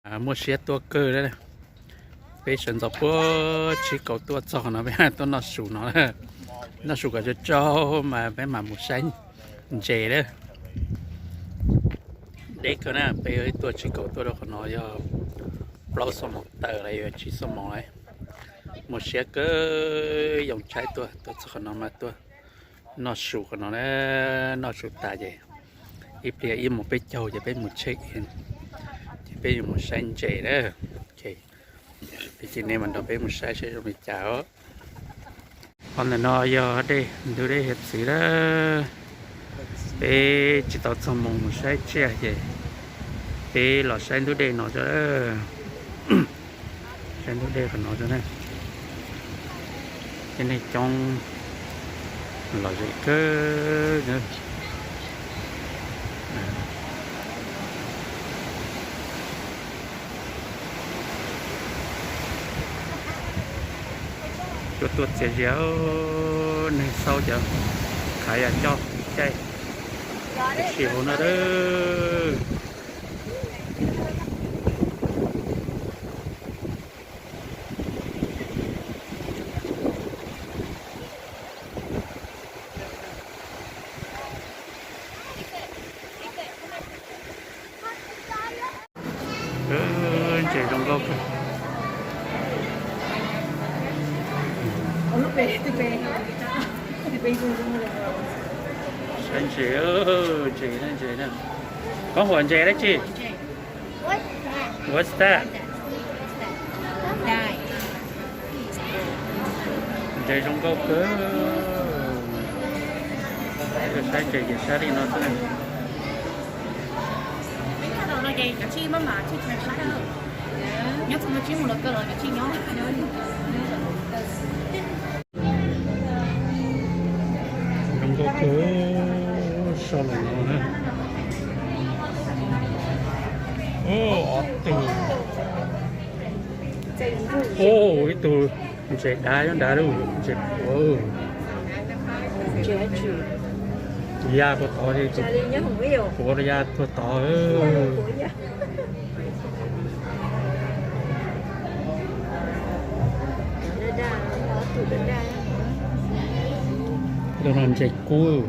Muaj siab tuaj kawg lawm. Peb sawv ntxov puag tsib kaum tuaj txog qhov no, peb tuaj noj su no. Noj su kom tsau tsau mas peb mam mus saib ntses lawm. Deb kawg na, peb tuaj tsib kaum tuaj rau qhov no yog plaub xuab moos tawm los yog tsib xuab moos lawm. Muaj siab kawg, yoo tshaib tuaj, tuaj txog qhov no mas tuaj noj su qhov no na. Noj su tas ces ib pliag ib moos peb caug ces peb mus check in, ces peb yuav mus saib ntses na. Ces nej mam nrog peb mus saib saib zoo li cas os. Qhov ntawm no yog dej, ntug dej hiav txwv lawm. Peb tsis tau txog moos mus saib tsiaj ces peb los saib ntug dej no tso. Saib ntug dej qhov no tso na. Tej neeg coob lom zem kawg. Tuaj tuaj txias zias, neeg xauj cov khav yam coj caij tsis hauv no lawm. Ntses zoo nkauj kawg. Saib ntses, ntses na, ntses na. Koj hu ua ntses dab tsi? What's that? Ntses zoo nkauj kawg. Saib ntses ces saib li no xwb. Nyob txog no tsis mus los kawg los cov tsis nyob. Zoo nkauj kawg, so los no na. Ob tug, ib tug ntses dav nyob nrad, ntses quav, ya puag tod, quav ya puag tod. Tus no ntses kub.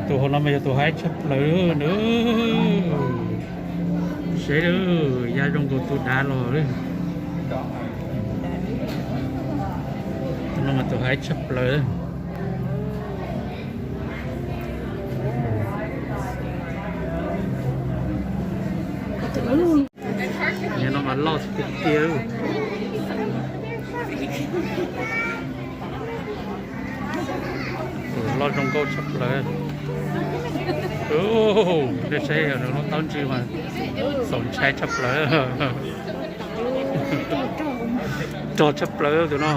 Tus hauv no mas yog tus haib tshaj plaws na. Seb, ya zoo nkaus tus dav los li. Tus no mas tus haib tshaj plaws. Nim no mas loj tiag tiag. Loj zoo nkauj tshaj plaws. Nej saib, lub taub ntswg mas txaus ntshai tshaj plaws. Rog tshaj plaws tus no.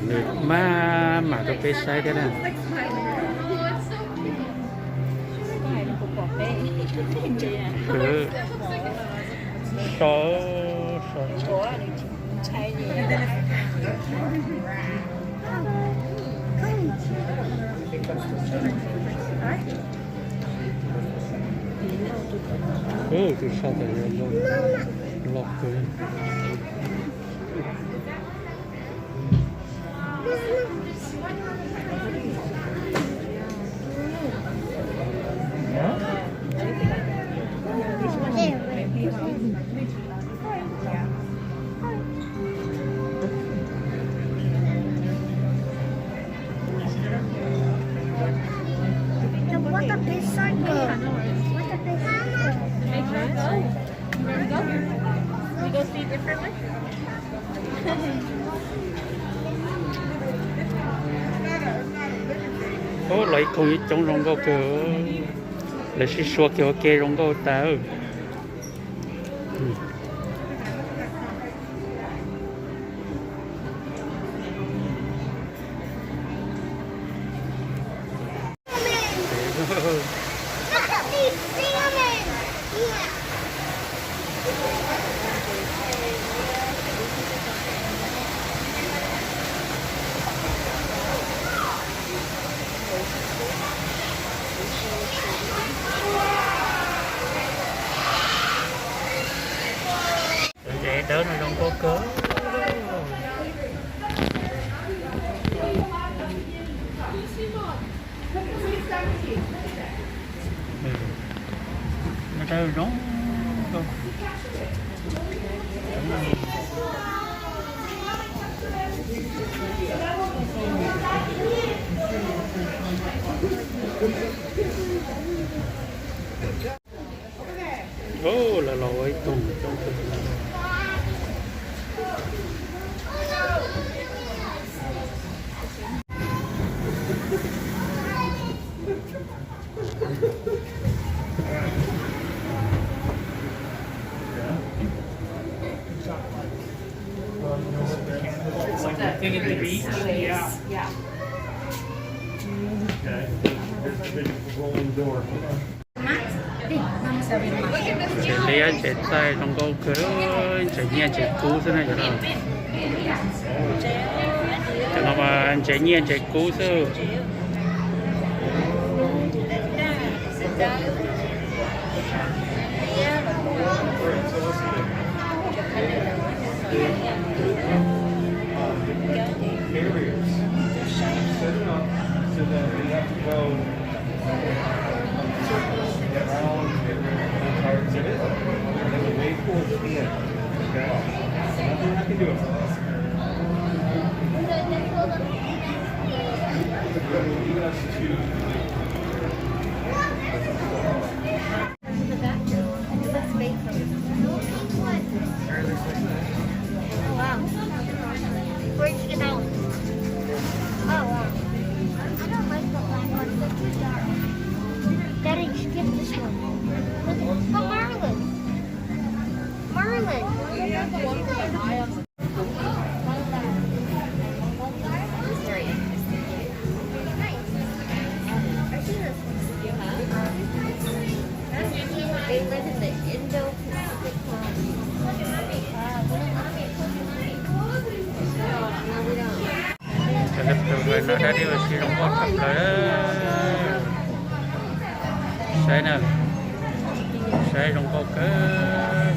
Nws maj mam rau peb saib thiab na. So, so. Tus soj tas yog loj kawg. What a big circle. What a big circle. We go see differently. Ib koog ib coob zoo nkauj kawg, lawv sib sua kiag ua ke zoo nkauj tas. Cov ntses dawb no zoo nkauj kawg. Dawb zoo nkauj. Lawv los ua ib tug coob kawg. Thing at the beach? Yeah. Okay. Ntses liab ntses txaij zoo nkauj kawg, ntses nyiaj ntses kub xwb na cov no. Cov no mas ntses nyiaj ntses kub xwb. Carriers set it up so that we have to go around and around the entire exhibit, and then we wait for it to be in. Okay? Nothing I can do about this. Lead us to Oh, wow. Where'd you get that one? Oh, wow. I don't like the black ones. They're too dark. Daddy, you should get this one. Look at, oh, Marlin. Marlin. They live in the Indo-Pacific world. No, we don't. Cov no dab tsi ua si zoo nkauj tshaj plaws. Saib na, saib zoo nkauj kawg.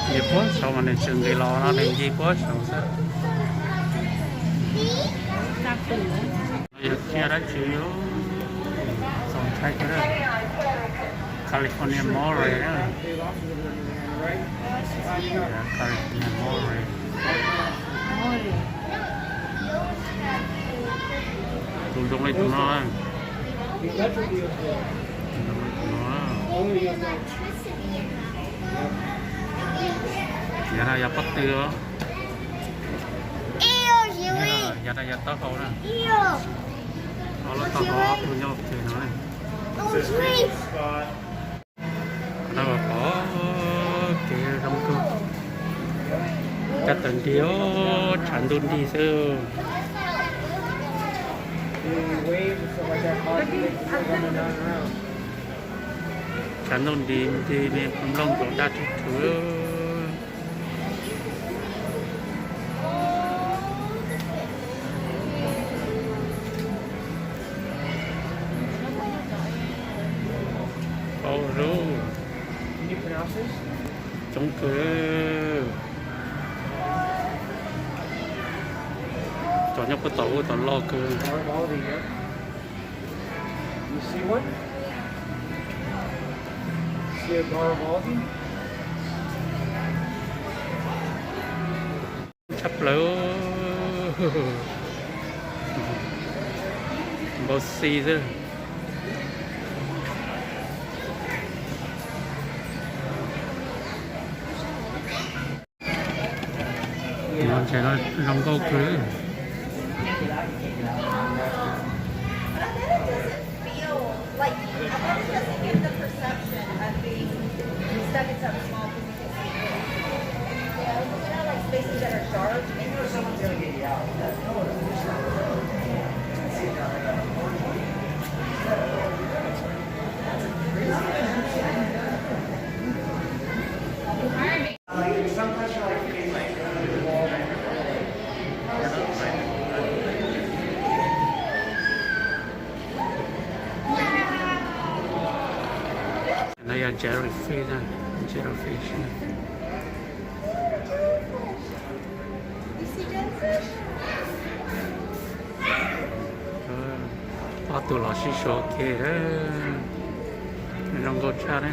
Nce puag saud mas nws tsis nqis los no, nws nce puag saud xwb. Yog tsiaj dab tsi, txaus ntshai kawg. California Moray na. California Moray. Tus zoo li tus no. Tus zoo li tus no. Yav no yog pob tw os. Yav no yog taub hau na. Ob lub taub hau ob tug nyob ua ke no. Qhov no pom kev zoo kawg. Caj tawm nti, tshav ntuj nti xwb. Tshav ntuj nti nti me nplooj nkaus daj thwv thwv. Tau Coob kawg. Cov nyob puag tom ub tom loj kawg. Tshaj plaws. Npau xi xwb. Ntses no zoo nkauj kawg. No yog jellyfish, jellyfish. Ob tug los sib suav kiag, zoo nkauj tshaj na.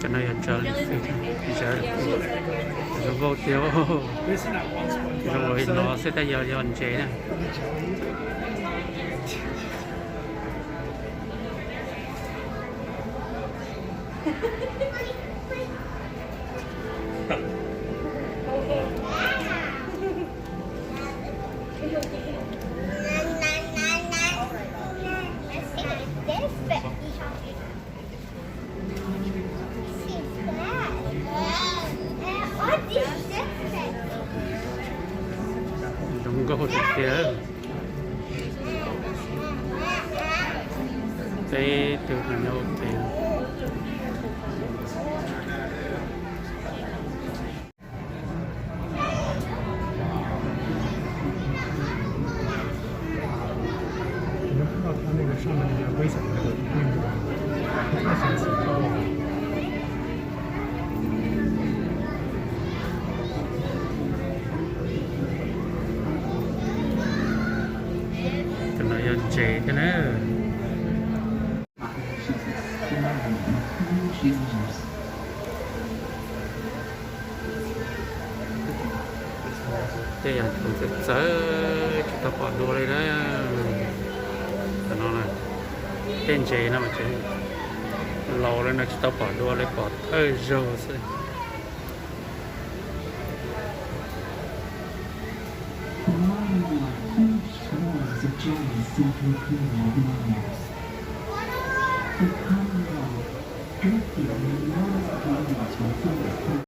Cov no yog jellyfish, jellyfish. Zoo nkauj tiag. Zoo li no xwb tab yog yog ntses na. Zoo nkauj tiag tiag. Peb tug nyob ua ke. Tus no yog ntses thiab na. Tej yam txawv txawv tsis tau pom dua li na. Tam no na, tej ntses no mas tseem laus li no tsis tau pom dua li, pom thawj zaug xwb.